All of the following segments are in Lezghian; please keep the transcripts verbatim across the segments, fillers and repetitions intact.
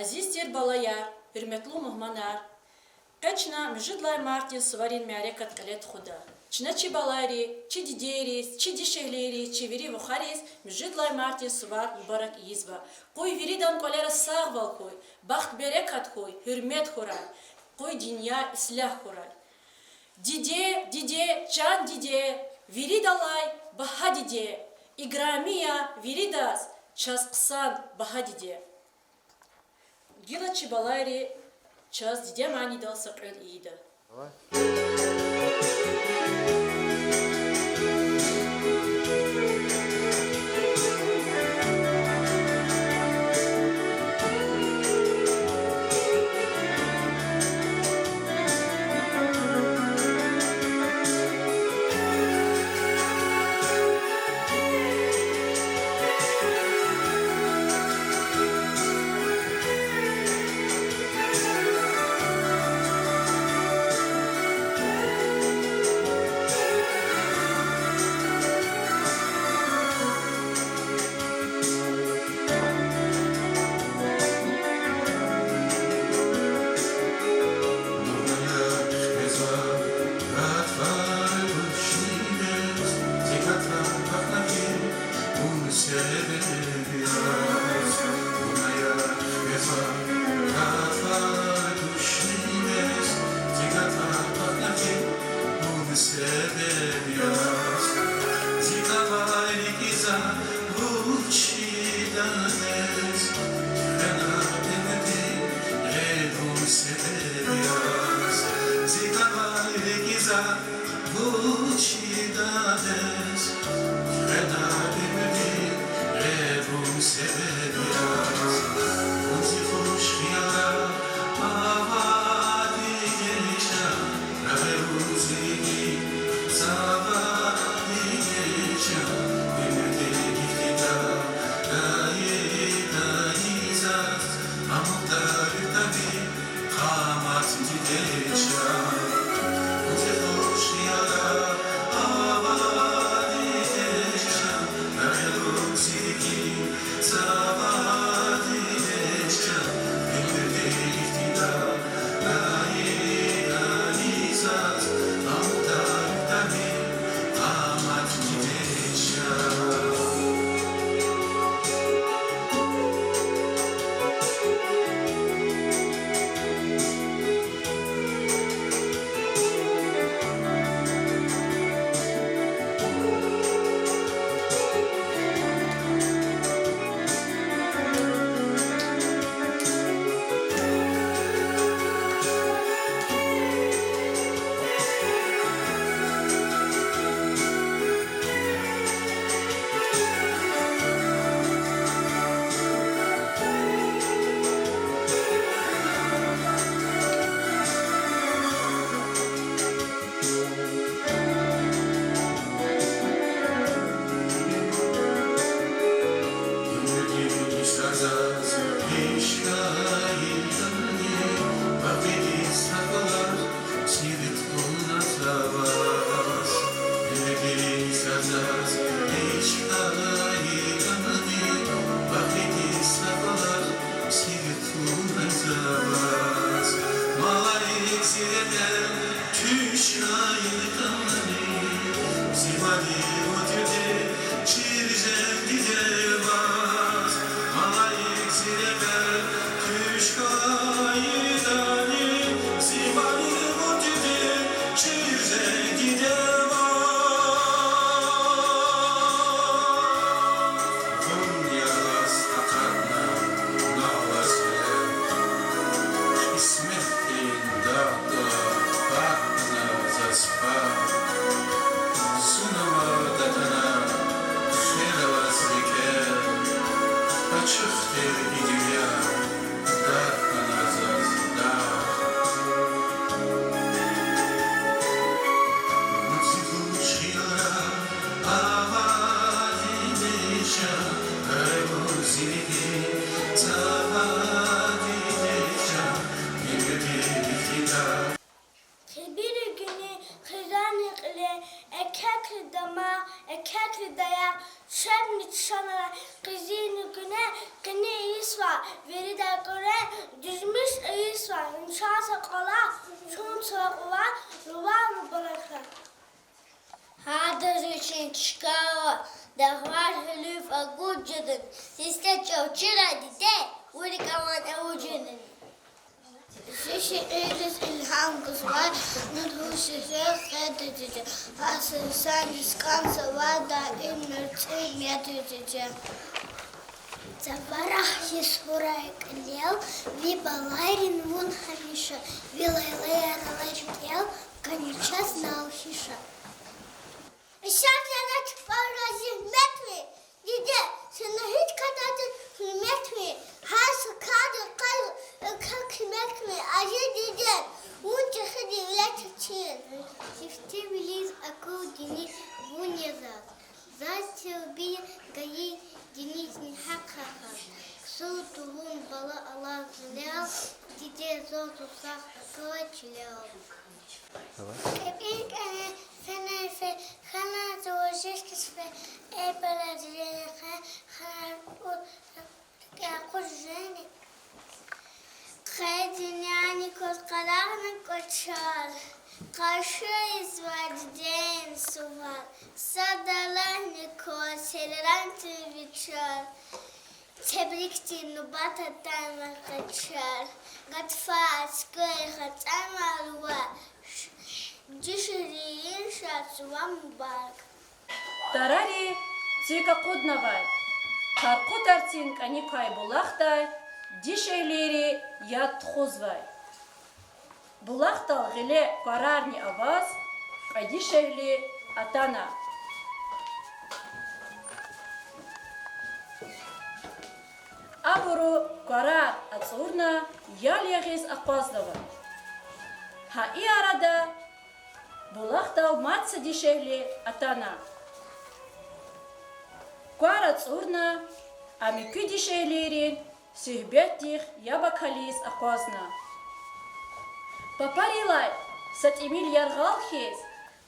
Азиз тир балаяр, гьуьрметлу мугьманар! Къе чна муьжуьд лагьай мартдин суварин мярекат кьиле тухуда. Чна чи балайри, чи дидейриз, чи дишегьлийриз, чи вири вахариз муьжуьд лагьай мартдин сувар мубарак ийизва. Къуй виридан кӀвалера сагъвал хьуй, бахт-берекат хьуй, гьуьрмет хьурай, къуй дуьнья ислягь хьурай. Диде, диде, чан диде, виридалай багьа диде, играми я виридаз чаз хъсан багьа диде. Гила чи балайри чаз диде манидал са кьуьл ийида. Тебиргуни хизанни кьиле, экекри дамах, экекри даях, Чебни чана къизилни гуьне, къени ийизвай вирида кӀуьне, дуьзмиш ийизвай винчаз акьван, чун цвакьва лувар бубалахра. Гьадаз вичин чкаяр, дагълар гьуьлуьв агуд жедани, сестер чӀал чира диде, вири кӀвалан авуд жедани. Зи шиирриз илгьам гузвай нур гуз шегьер хъведа, диде. Гьар са инсандиз кӀанзавай даим нур цӀийи мед, диде. Цавара хьиз хьурай кьилел, ви балайрин вун гьамиша, ви лайлаяр алай рикӀел, кӀани чаз на алхиша. Исятда чпара зегьмет ви, диде, чна гьич кадардиз гьуьрмет ви, гьар са кардин къвез куьмек ви, азиз диде, вун чӀехи девлет я чи. Сифте вилиз акур диниз вун я заз, заз тербия гайи динизни гьахъ хьиз, ксур тавун бала алаз гъилел, диде, заз усах акала чилел. КӀепӀин кӀане фена фе, хьана заважишкис фе, эбела дидени хьана, хьана кӀуз жени. Къе дуьньяни кваз къарагъна кӀвачел, къарши ийизвай дидейрин сувар, сад Аллагьни кваз гьейран тир вичел. Тебрикдин нубат атанвай къачар, гатфар, цуьквер, гьацӀанвай лувар, дишегьлийрин шад сувар мубарак. Тарари цуьк акъуднавай. Къаркъу тарцин кӀаник квай булахдай дишегьлийри яд тухузвай. Булахдал гъиле кварарни аваз кьве дишегьли атана. Абуру кварар ацӀурна, ял ягъиз акъвазнава. Гьа и арада булахдал мад са дишегьли атана. Квар ацӀурна, а муькуь дишегьлийрин суьгьбетдихъ яб акализ акъвазна. Папарилай са тӀимил яргъал хьиз,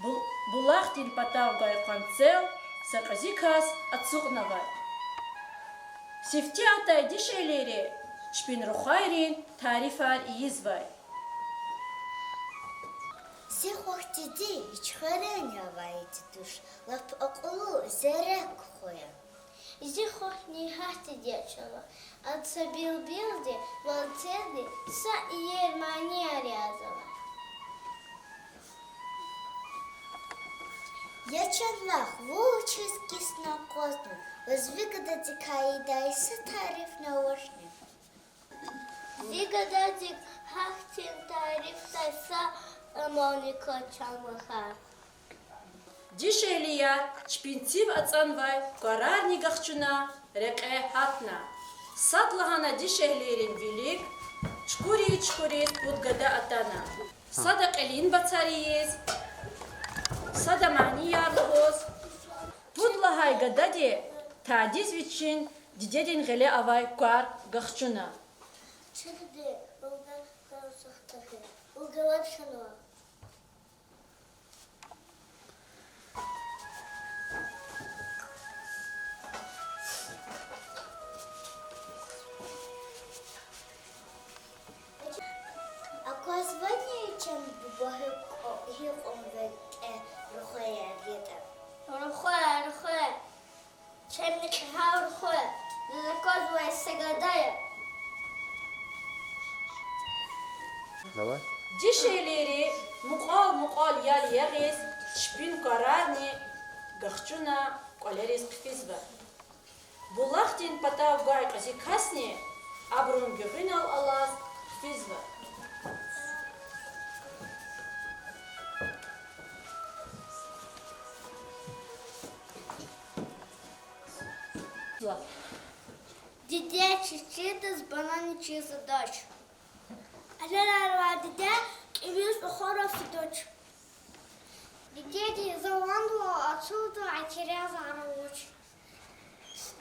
бу-, булахдин патав гвай къванцел са кьуьзуь кас ацукьнавай. Сифте атай дишегьлийри чпин рухвайрин тарифар ийизвай. Зи хвахь диде гьич хварани авайди туш, лап акьуллу, зеррек хва я. Зи хвахьни гьахьтинди я чӀала, ада са билбилди, ванцелди са иер манияр язава. Я чан вах, вучиз кисна акъвазнава, ваз ви гададикай ийидай са тарифни авачни? Зи гададик гьахьтин тарифдай са амални кваз, чан вахар. Дишегьлияр чпин цив ацӀанвай кварарни гахчуна рекье гьатна. Садлагьана дишегьлийрин вилик чукуриз-чукуриз пуд гада атана. Сада кьилин бацар ийиз, сада манияр лугьуз. Пуд лагьай гадади тадиз вичин дидедин гъиле авай квар гахчуна. Аквазвани, чан буба, гьикьван, гьикьван векьер рухваяр ятӀа? Рухваяр, рухваяр. Чебни кьегьал рухваяр, заз аквазвай са гада я. Дишегьлийри мукьвал-мукьвал ял ягъиз, чпин кварарни гахчуна кӀвалериз хъфизва. Булахдин патав гвай кьуьзуь касни абурун гуьгъуьнал алаз хъфизва. Диде, чи чидаз банани чиз жедач. Алерарвай диде, кӀевиз ухарал фидач. Дидеди завандвал ацукьда, атирзавач.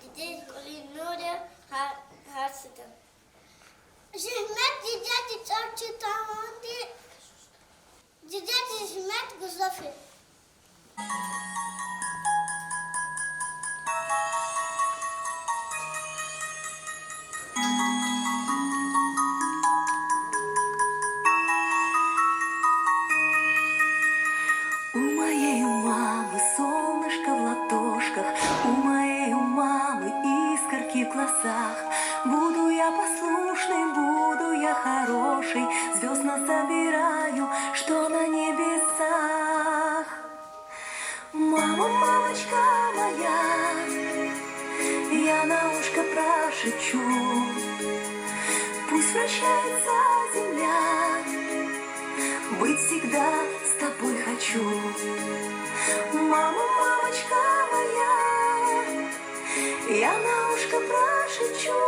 Дидеди кӀвалин нур я гьар, гьар сада. Зегьмет дидеди чӀал чир тавунди, дидеди зегьмет гзаф я. Мама, мамочка моя, я на ушко прошепчу, пусть вращается земля, быть всегда с тобой хочу. Мама, мамочка моя, я на ушко прошепчу,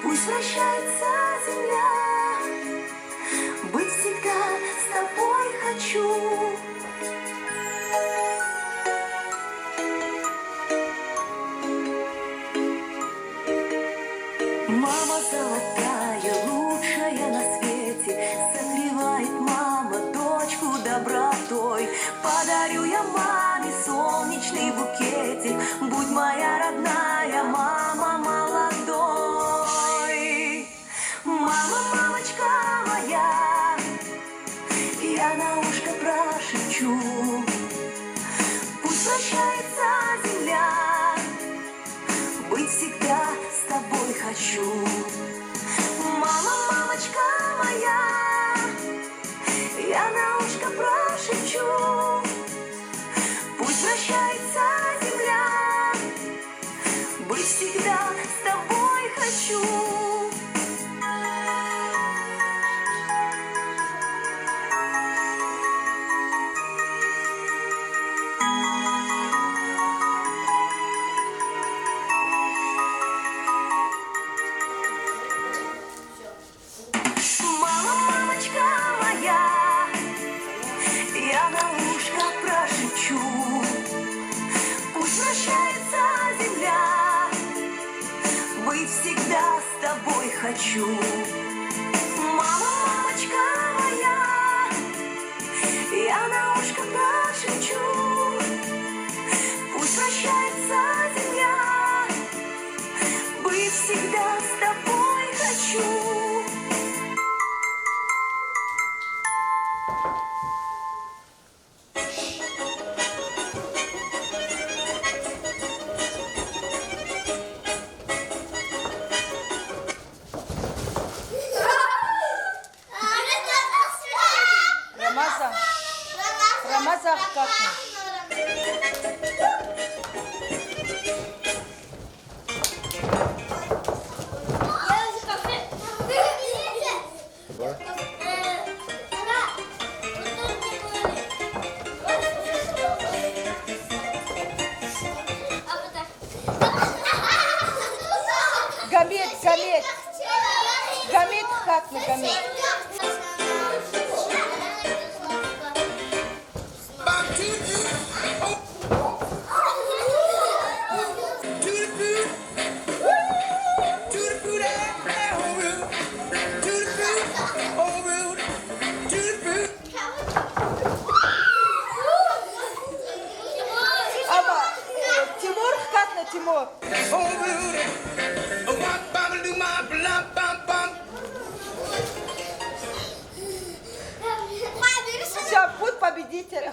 пусть вращается земля, быть всегда с тобой хочу. Мама золотая, лучшая на свете, согревает мама дочку добротой. Подарю я маме солнечный букетик, будь моя родная мама молодой. Мама, мамочка моя, я на ушко прошепчу, пусть вращается земля, быть всегда с тобой хочу. Мама, мамочка моя, я на ушко прошепчу, пусть вращается земля, быть всегда с тобой хочу. Мама, мамочка моя, я на ушко прошепчу, пусть вращается земля, быть всегда с тобой хочу. Мама, мамочка моя, я на ушко прошепчу, пусть вращается земля, быть всегда с тобой хочу. Рамазан. Рамазан, хкатна. Гамет, Гамет. Гамет хкатна, Гамет. Амма, э, Тимур хкатна, Тимур. Всё, пуд победителя.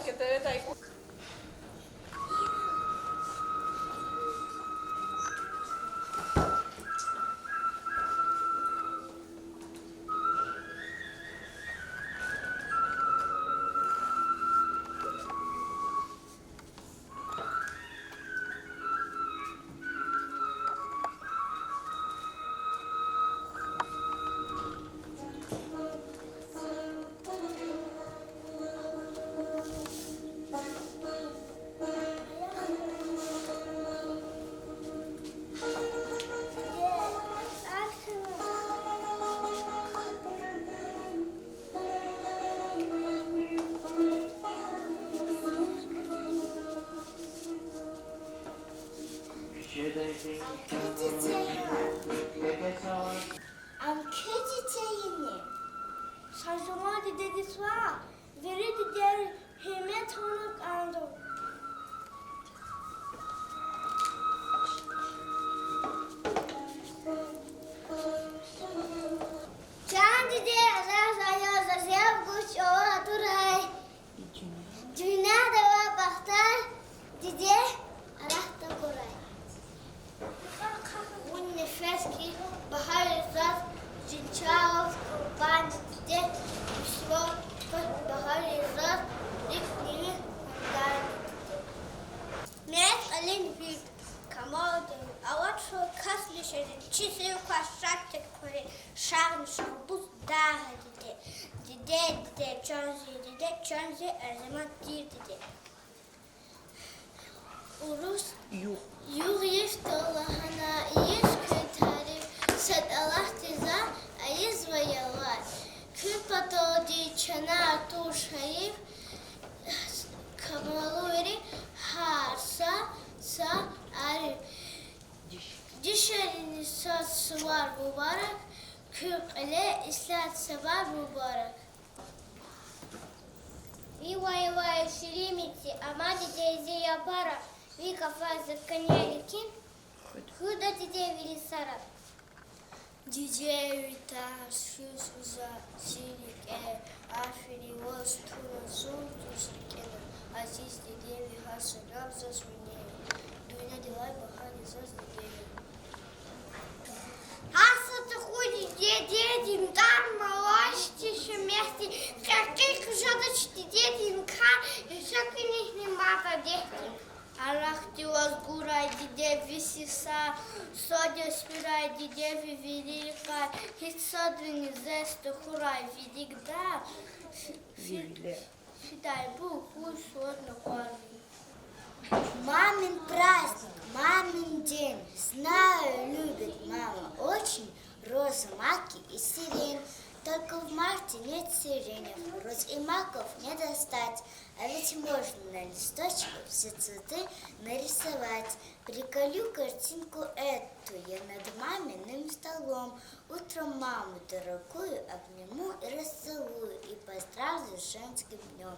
Чи сив квай шад тек хуьре, шагьни шалбуз дагъ я, диде. Диде, диде, чан зи диде, чан зи азимат тир диде. Урус. Югъ йиф тал лагьана ийиз куь тариф, са тӀалахъди за ийизва ялгъай. Куь паталди чна туш гьайиф, камалуйри гьар са, са ариф. Дишегьлийрин сад сувар мубарак, куь кьиле ислягьдин сувар мубарак. Ви вай-вай ширин меци, амма диде зи япара, ви кафазда кӀане рикӀин, хуьда диде вири сара. Диде, ви тарс хуьзва за зи рикӀе, аферин ваз туна зун дуст рикӀе. Азиз диде, ви гьар са гам заз вине, дуьньядилай багьа я заз диде. Гьар са тухуди дидедин тӀвар, малашди, шемехди, къекъикъ жедач дидедин кар, яшакунихни мад дидедин. Арахди ваз гурай, диде, ви сесар, сад яз фирай, диде, ви виликай, гьич садни зес тахьурай виликдай, фи-, фи-, фидайбур хьуй садни къварни. Мамин праздник, мамин день, знаю, любит мама очень розы, маки и сирень. Только в марте нет сиреневых роз и маков не достать, а ведь можно на листочке все цветы нарисовать. Приколю картинку эту я над маминым столом. Утром маму дорогую обниму и расцелую, и поздравлю с женским днём.